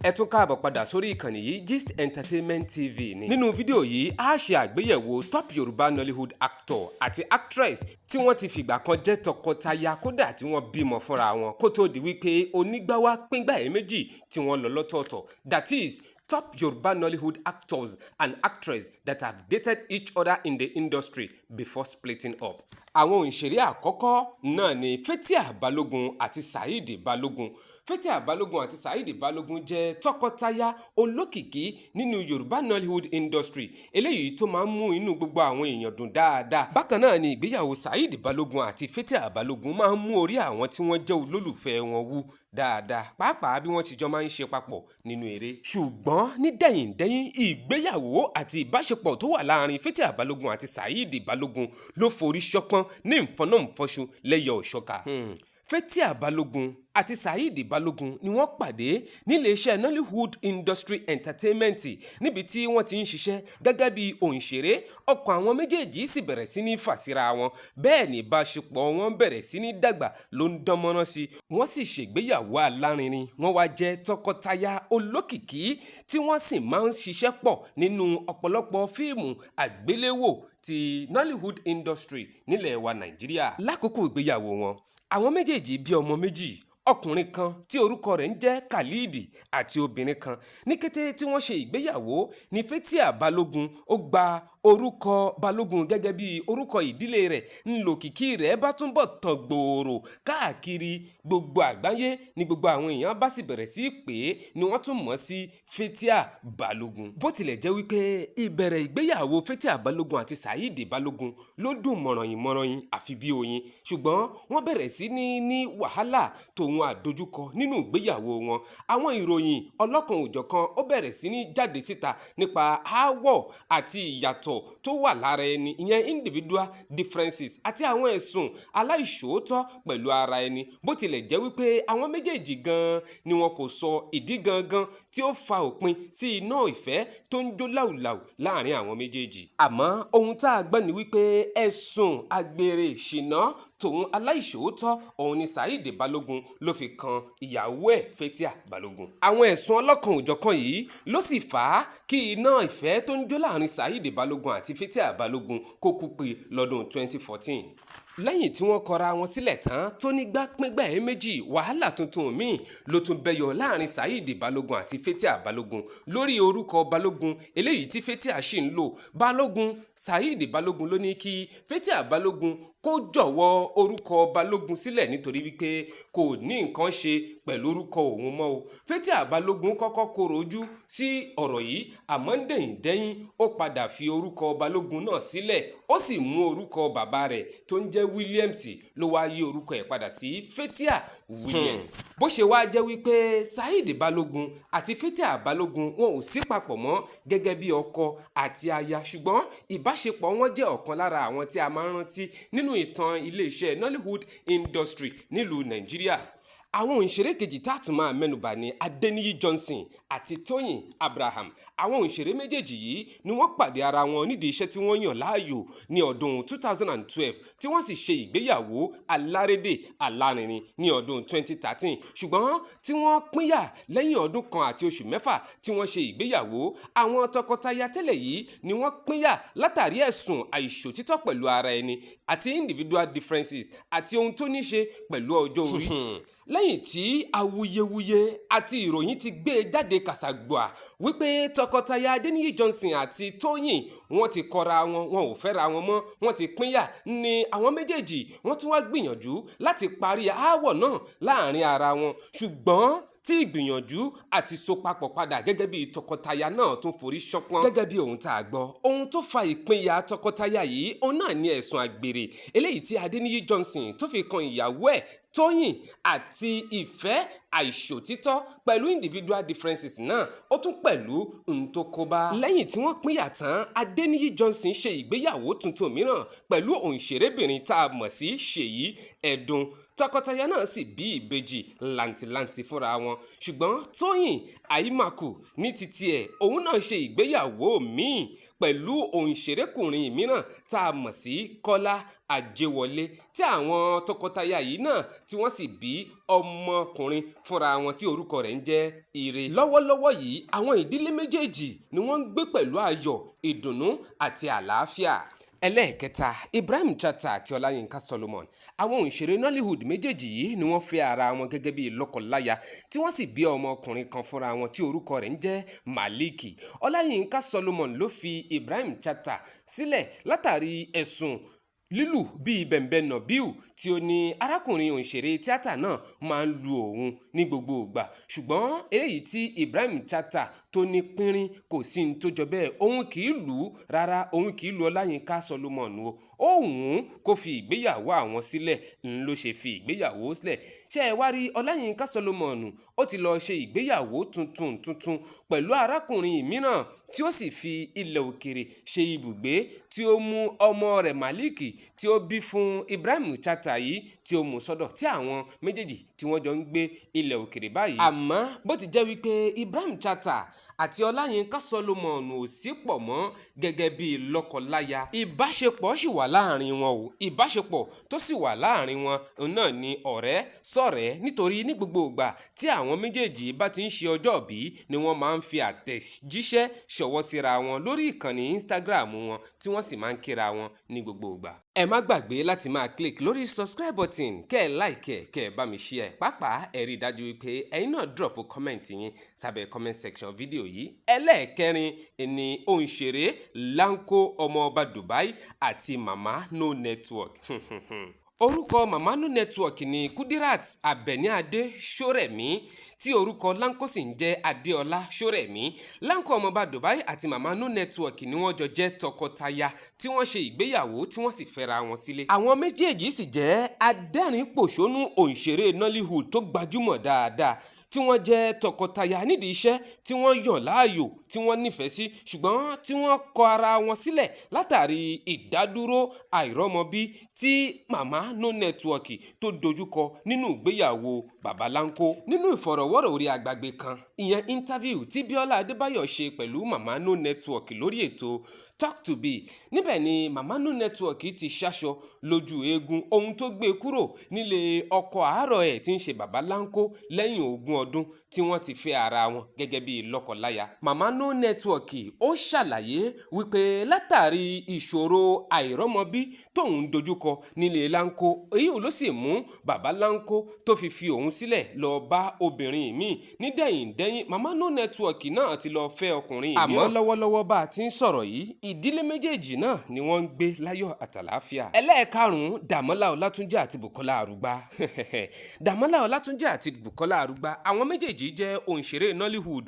Ẹ tún káàbọ̀ padà sórí ìkànnì yìí, Gist Entertainment TV ni. Nínú fídíò yìí, a ṣe àgbéyẹ̀wò top Yorùbá Nollywood actor àti actress tí wọ́n ti fìgbà kan jẹ́ tọkọtaya, kódà tí wọ́n bímọ fúnra wọn kó tó di wípé onígbáwá píngbà ẹ̀ méjì tí wọ́n lọ lọ́tọ̀ọ̀tọ̀. That is, top Yoruba Nollywood actors and actresses that have dated each other in the industry before splitting up. Àwọn òǹṣèré àkọ́kọ́ náà ni Fathia Balogun àti Saheed Balogun. Fathia Balogun àti Saheed Balogun jẹ́ tọkọtaya olókìkí nínú Yorùbá Nollywood industry, eléyìí tó máa ń mú inú gbogbo àwọn èèyàn dùn dáadáa. Bákan náà ni ìgbéyàwó Saheed Balogun àti Fathia Balogun máa ń mú orí àwọn tí wọ́n jẹ́ olólùfẹ́ wọn wú dáadáa, pàápàá bí wọ́n ti jọ máa ń ṣe papọ̀ nínú eré. Ṣùgbọ́n ní dẹ̀yìndẹ́yìn, ìgbéyàwó àti ìbáṣepọ̀ tó wà láàrin Fathia Balogun àti Saheed Balogun ló forí ṣọpọ́n ní nfọ̀nàfọ̀ṣù lẹ́yẹ òṣọ́ka. Fathia Balogun àti Saheed Balogun ni wọ́n pàdé níléeṣẹ́ Nollywood Industry Entertainment, níbi tí wọ́n ti ń ṣiṣẹ́ gẹ́gẹ́ bí òǹṣèré. Ọkàn àwọn méjèèjì sì bẹ̀rẹ̀ sí ní fà síra wọn. Bẹ́ẹ̀ ni ìbáṣepọ̀ wọn bẹ̀rẹ̀ sí ní dàgbà, ló ń dán mọ́rán sí. Wọ́n sì ṣègbéyàwó alárinrin. Wọ́n wá jẹ́ tọkọtaya olókìkí tí wọ́n sì máa ń ṣiṣẹ́ pọ̀ nínú ọ̀pọ̀lọpọ̀ fíìmù àgbéléwò ti Nollywood industry nílẹ̀ wa Nàìjíríà. Lákòókò ìgbéyàwó wọn, àwọn méjèèjì bí ọmọ méjì, ọkùnrin kan tí orúkọ rẹ̀ ń jẹ́ Khalid àti obìnrin kan. Ní kété tí wọ́n ṣe ìgbéyàwó ní Fathia Balogun ó gba orúkọ Balógun gẹ́gẹ́ bí orúkọ ìdílé rẹ̀. Ńlòkìkí rẹ̀ bá túnbọ̀ tàn gbòòrò káàkiri gbogbo àgbáyé, ní gbogbo àwọn èèyàn bá sì bẹ̀rẹ̀ sí í pè é, ni wọ́n tún mọ̀ sí Fathia Balogun. Bó tilẹ̀ jẹ́ wípé ìbẹ̀rẹ̀ ìgbéyàwó Fathia Balogun àti Saheed Balogun ló dùn mọ̀rànyìn mọ̀rànyìn àfi bí oyin, ṣùgbọ́n wọ́n bẹ̀rẹ̀ sí ní ní wàhálà tòun àdojúkọ nínú ìgbéyàwó wọn. Àwọn ìròyìn ọlọ́kan òjọ̀kan ó bẹ̀rẹ̀ sí ní jáde síta nípa aáwọ̀ àti ìyàtọ̀ tó wà lára ẹni, ìyẹn individual differences, àti àwọn ẹ̀sùn aláìṣòótọ́ pẹ̀lú ara ẹni. Bó tilẹ̀ jẹ́ wípé àwọn méjèèjì gan-an ni wọn kò sọ ìdí gangan tí ó fa òpin sí iná ìfẹ́ tó ń jó láùláù láàrin àwọn méjèèjì, àmọ́ ohun tá a gbọ́ ni wípé ẹ̀sùn àgbèrè, ṣìnà tòun aláìṣòótọ́ òun ni Saheed Balogun ló fi kan ìyàwó ẹ̀ Fathia Balogun. Àwọn ẹ̀sùn ọlọ́kan òjọ̀kan yìí ló sì fà á kí iná ìfẹ́ tó ń jó láàrin Saheed Balogun àti Fathia Balogun kó kú pé lọ́dún 2014. Lẹ́yìn tí wọ́n kọra wọn sílẹ̀ tán tó nígbà pínpẹ́ ẹ̀ méjì, wàhálà tuntun míì ló tún bẹ́yọ láàrin Saheed Balogun àti Fathia Balogun lórí orúkọ Balogun eléyìí tí Fathia ṣì ń lò. Balogun Saheed Balogun ló ní kí Fathia Balogun kó jọ̀wọ́ orúkọ Balogun sílẹ̀, nítorí wípé kò ní nǹkan ṣe pẹ̀lú orúkọ òun mọ́ o. Fathia Balogun kọ́kọ́ korò ojú sí ọ̀rọ̀ yìí, àmọ́ ń dẹ̀yìn dẹ́yìn, ó padà fi orúkọ Balogun náà sílẹ̀, ó sì mú orúkọ bàbá rẹ̀ tó ń jẹ́ Williams, ló wá yí orúkọ ẹ̀ padà sí Fathia Williams. Bó ṣe wá jẹ́ wípé Saheed Balogun àti Fathia Balogun wọn ò sí papọ̀ mọ́ gẹ́gẹ́ bí ọkọ àti aya, ṣùgbọ́n ìbáṣepọ̀ wọn jẹ́ ọ̀kan lára àwọn tí a máa ń rántí nínú ìtàn iléeṣẹ́ Nollywood industry nílùú Nàìjíríà. Àwọn òǹṣèré kejì tá a tún máa mẹ́nubà ní Adeniyi Johnson àti Tóyìn Abraham. Àwọn òǹṣèré méjèèjì yìí ni wọ́n pàdé ara wọn nídìí iṣẹ́ tí wọ́n yàn láàyò ní ọdún 2012, tí wọ́n sì ṣe ìgbéyàwó alárédè alárinrin ní ọdún 2013, ṣùgbọ́n tí wọ́n pínyà lẹ́yìn ọdún 1 àti oṣù 6 tí wọ́n ṣe ìgbéyàwó. Àwọn tọkọtaya tẹ́lẹ̀ yìí ni wọ́n pínyà látàrí ẹ̀sùn àìṣòtítọ́ pẹ̀lú ara ẹni àti individual differences àti ohun tó ní ṣe pẹ̀lú ọjọ́ orí. Lẹ́yìn tí awuyewuye àti ìròyìn ti gbé e jáde kàṣàgbà wípé tọkọtaya Adeniyi Johnson àti Tóyìn wọ́n ti kọra wọn, wọn ò fẹ́ra wọn mọ́, wọ́n ti pínyà, ní àwọn méjèèjì wọ́n tún wá gbìyànjú láti parí aáwọ̀ náà láàrin ara wọn, ṣùgbọ́n tí ìgbìyànjú àti so papọ̀ padà gẹ́gẹ́ bí tọkọtaya náà tún forí ṣánpọ́n. Gẹ́gẹ́ bí ohun tá a gbọ́, ohun tó fa ìpínyà tọkọtaya yìí, òun náà ní ẹ̀sùn àgbèrè eléyìí tí Adeniyi Johnson tó fi kan ìyàwó ẹ̀ Tóyìn àti ìfẹ́ àìṣòtítọ́ pẹ̀lú individual differences náà, ó tún pẹ̀lú ohun tó kó bá. Lẹ́yìn tí wọ́n pínyà tán, Adeniyi Johnson ṣe ìgbéyàwó tuntun mìíràn pẹ̀lú òǹṣèrébìnrin tá a mọ̀ sí Ṣèyí Ẹ̀dùn. Tọkọtaya náà sì bí ìbejì làǹtìlanti fúnra wọn. Ṣùgbọ́n Tóyìn Àìmàkù ní titi ẹ̀, òun náà ṣe ìgbéyàwó míì pẹ̀lú òǹṣẹ̀rẹ̀kùnrin mìíràn tá a mọ̀ sí Kọ́lá Àjẹwọlé, tí àwọn tọkọtaya yìí náà tí wọ́n sì bí ọmọkùnrin fúnra wọn tí orúkọ rẹ̀ ń jẹ́ Ire. Lọ́wọ́lọ́wọ́ yìí, àwọn ìdílé méjèèjì ni wọ́n ń gbé pẹ̀lú ayọ̀, ìdùnnú àti àlàáfíà. Ẹlẹ́ẹ̀kẹta, Ibrahim Chatta àti Ọláyínká Solomon. Àwọn òǹṣèré Nollywood méjèèjì yìí ni wọ́n fẹ́ ara wọn gẹ́gẹ́ bí lọ́kọláya, tí wọ́n sì bí ọmọkùnrin kan fúnra wọn tí orúkọ rẹ̀ ń jẹ́ Maliki. Ọláyínká Solomon ló fi Ibrahim Chatta sílẹ̀ látàrí ẹ̀sùn lílù bíi bẹ̀m̀bẹ̀ nọ̀bíù tí ó ní arákùnrin òǹṣèré tíátà náà máa ń lu òun ní gbogbo ìgbà. Ṣùgbọ́n eléyìí tí Ibrahim Chatta tó ní pínrín kò sí ní tó jọ bẹ́ẹ̀, òun kì í lù ú rárá, òun kì í lu Ọláyínká Solomon o. Òun kò fi ìgbéyàwó àwọn sílẹ̀ ń ló ṣe fi ìgbéyàwó sílẹ̀. Ṣé ẹ wá rí Ọláyínká Solomon, ó ti lọ ṣe ìgbéyàwó tuntun pẹ̀lú arákùnrin mìíràn tí ó sì fi ilẹ̀ òkèrè ṣe ibùgbé, tí ó mú ọmọ rẹ̀ Maliki tí ó bí fún Ibrahim Chatta yìí tí ó mú sọ́dọ̀, tí àwọn méjèèjì tí wọ́n jọ ń gbé ilẹ̀ òkèrè báyìí. Àmọ́ bó ti jẹ́ wípé Ibrahim Chatta àti Ọláyínká Solomon ò sí pọ̀ mọ́ gẹ́gẹ́ bí lọ́kọláya, ìbáṣepọ̀ sì wà láàrin wọn o. Ìbáṣepọ̀ tó sì wà láàrin wọn náà ni ọ̀rẹ́ sọ̀rẹ́, nítorí ní gbogbo ìgbà tí àwọn méjèèjì bá ti ń ṣe ọjọ́ ìbí ni wọ́n máa ń fi àtẹ̀jíṣẹ́ ṣọwọ́ síra wọn lórí ìkànnì Instagram wọn, tí wọ́n sì máa ń kíra wọn ní gbogbo ìgbà. Ẹ má gbàgbé láti máa click lórí subscribe button, kẹ́ ẹ like ẹ, kẹ́ ẹ bá mi share, pàápàá ẹ rí i dájú wípé ẹ̀yin náà drop comment yín sábẹ́ comment section fídíò yìí. Ẹlẹ́ẹ̀kẹrin ni òǹṣèré Lanko ọmọọba Dubai àti Mama No Network. Orúkọ Mama No Network ni Kudirat Abeniade Ṣórẹ̀mí, tí orúkọ Lanko sì ń jẹ́ Adéọlá Ṣórẹ̀mí. Lanko ọmọọba Dubai àti Mama No Network ni wọ́n jọ jẹ́ tọkọtaya tí wọ́n ṣe ìgbéyàwó tí wọ́n sì fẹ́ra wọn sílé. Àwọn méjèèjì sì jẹ́ adẹ́rìn-pòṣónú òǹṣèré Nollywood tó gbajúmọ̀ dáadáa, tí wọ́n jẹ́ tọkọtaya nídìí iṣẹ́ tí wọ́n yàn láàyò tí wọ́n nífẹ̀ẹ́ sí, ṣùgbọ́n tí wọ́n kọ ara wọn sílẹ̀ látàrí ìdádúró àìrọ́mọbí tí Mama No Network tó dojúkọ nínú ìgbéyàwó Baba Lanko. Nínú ìfọ̀rọ̀wọ́rọ̀ orí agbágbé kan, ìyẹn interview tí Bíọ́lá Adébáyọ̀ ṣe pẹ̀lú Mama No Network lórí ètò Talk to Be, níbẹ̀ ni Mama No Network ti ṣaṣọ lójú eegun ohun tó gbé kúrò nílé ọkọ àárọ̀ ẹ̀ tí ń ṣe Baba Lanko lẹ́yìn 20 ọdún tí wọ́n ti fẹ́ ara wọn gẹ́gẹ́ bí lọ́kọláya. Mama No Network ó ṣàlàyé wípé látàrí ìṣòro àìrọ́mọbí tóun dojúkọ nílé Lanko, èyí ló sì mú Baba Lanko tó fi òun sílẹ̀ lọ bá obìnrin míì. Ní dẹ̀yìndẹ́yìn, Mama No Network náà ti lọ fẹ́ ọkùnrin mìíràn. Àmọ́ lọ́wọ́lọ́wọ́ bá a ti ń sọ̀rọ̀ yìí, ìdílé méjèèjì náà ni wọ́n ń gbé láyọ̀ àtàlàáfíà. Ẹlẹ́ẹ̀karùn-ún, Dàmọ́lá Ọlátúnjí àti Bùkọ́lá Arúgbá. Dàmọ́lá Ọlátúnjí àti Bùkọ́lá Arúgbá, àwọn méjèèjì jẹ́ òǹṣèré Nollywood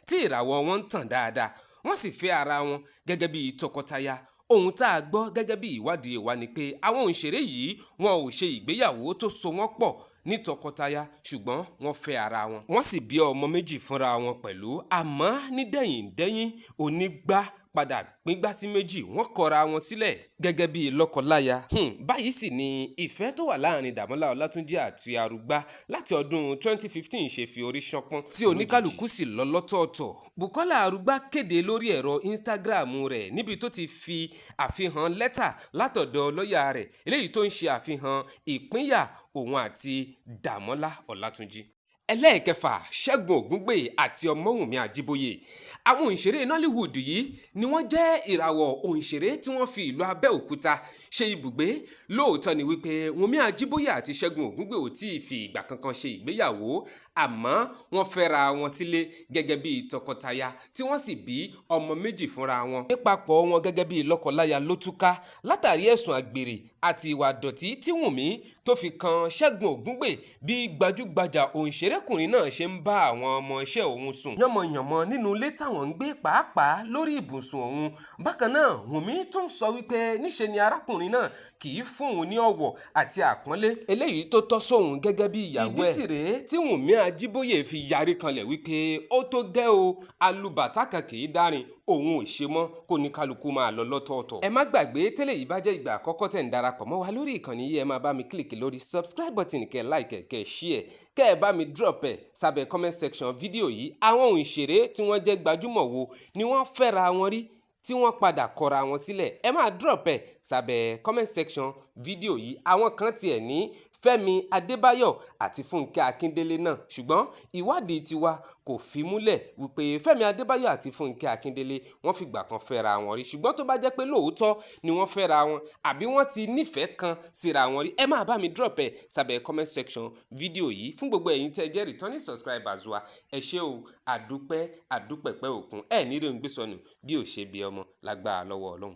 tí ìràwọ̀ wọn ń tàn dáadáa, wọ́n sì fẹ́ ara wọn gẹ́gẹ́ bí tọkọtaya. Ohun tá a gbọ́ gẹ́gẹ́ bí ìwádìí wa ni pé àwọn òǹṣèré yìí wọn ò ṣe ìgbéyàwó tó so wọ́n pọ̀ ní tọkọtaya, ṣùgbọ́n wọ́n fẹ́ ara wọn. Wọ́n sì bí ọmọ méjì fúnra wọn pẹ̀lú. Àmọ́ ní dẹ̀yìndẹ́yìn, onígbá padà píngbá sí méjì, wọ́n kọra wọn sílẹ̀ gẹ́gẹ́ bí lọ́kọláya. Báyìí sì ni ìfẹ́ tó wà láàrin Dàmọ́lá Ọlátúnjí àti Arúgbá láti ọdún 2015 ṣe fi orí ṣánpọ́n, tí oníkálukú sì lọ lọ́tọ̀ọ̀tọ̀. Bùkọ́lá Arúgbá kéde lórí ẹ̀rọ Instagram rẹ̀ níbi tó ti fi àfihàn lẹ́tà látọ̀dọ̀ lọ́ọ̀yà rẹ̀, eléyìí tó ń ṣe àfihàn ìpínyà òun àti Dàmọ́lá Ọlátúnjí. Ẹlẹ́ẹ̀kẹfà, Ṣẹ́gun Ògúngbè àti Ọmọ́wùnmí Àjíbóyè. Àwọn òǹṣèré Nollywood yìí ni wọ́n jẹ́ ìràwọ̀ òǹṣèré tí wọ́n fi ìlú Abẹ́òkúta ṣe ibùgbé. Lóòótọ́ ni wípé Wùnmí Àjíbóyè àti Ṣẹ́gun Ògúngbè ò tí ì fi ìgbà kankan ṣe ìgbéyàwó, àmọ́ wọ́n fẹ́ra wọn sílé gẹ́gẹ́ bí tọkọtaya tí wọ́n sì bí ọmọ méjì fúnra wọn. Nípapọ̀ wọn gẹ́gẹ́ bí lọ́kọláya ló túká látàrí ẹ̀sùn àgbèrè àti ìwà dọ̀tí tí Wùnmí tó fi kan Ṣẹ́gun Ògúngbè bí gbajúgbajà òǹṣèrékùnrin náà ṣe ń bá àwọn ọmọọṣẹ́ òun sùn yànmọ̀yànmọ̀ nínú ilé táwọn ń gbé, pàápàá lórí ibùsùn òun. Bákan náà, Wùnmí tún sọ wípé níṣe ni arákùnrin náà kì í fún òun ní ọ̀wọ̀ àti àpọ́nlé eléyìí tó tọ́ sóun gẹ́gẹ́ bí ìyàwó ẹ̀. Ìdí sì rèé tí Wùnmí Ajíbóyè fi yarí kanlẹ̀ wípé ó tó gẹ́ o, alùbàtà kan kì í dárin, òun ò ṣe mọ́, kó ní kálukú máa lọ lọ́tọ̀ọ̀tọ̀. Ẹ má gbàgbé, tẹ́lẹ̀ yìí bá jẹ́ ìgbà àkọ́kọ́ tẹ̀ ń darapọ̀ mọ́ wa lórí ìkànnì yìí, ẹ máa bá mi click lórí subscribe button, kẹ́ like, kẹ́ share, kẹ́ ẹ bá mi drop ẹ̀ sábẹ́ comment section fídíò yìí. Àwọn òǹṣèré tí wọ́n jẹ́ gbajúmọ̀ wo ni wọ́n fẹ́ra wọn rí tí wọ́n padà kọra wọn sílẹ̀? Ẹ máa drop ẹ̀ sábẹ́ comment section fídíò yìí. Àwọn kan tiẹ̀ ní Fẹ́mi Adébáyọ̀ àti Fúnkẹ́ Akíndélé náà, ṣùgbọ́n ìwádìí tiwa kò fi múlẹ̀ wípé Fẹ́mi Adébáyọ̀ àti Fúnkẹ́ Akíndélé wọ́n fìgbà kan fẹ́ra wọn rí. Ṣùgbọ́n tó bá jẹ́ pé lóòótọ́ ni wọ́n fẹ́ra wọn àbí wọ́n ti nífẹ̀ẹ́ kan síra wọn rí, ẹ máa bá mi drop ẹ̀ sábẹ́ comment section fídíò yìí. Fún gbogbo ẹ̀yin tẹ́ jẹ́ returning subscribers wa, ẹ ṣé o, àdúpẹ́, àdúpẹ̀pẹ́ òkun ẹ̀ ní rí ń gbé sọnù bí ò ṣe bí ọmọ lágbára lọ́wọ́ Ọlọ́run.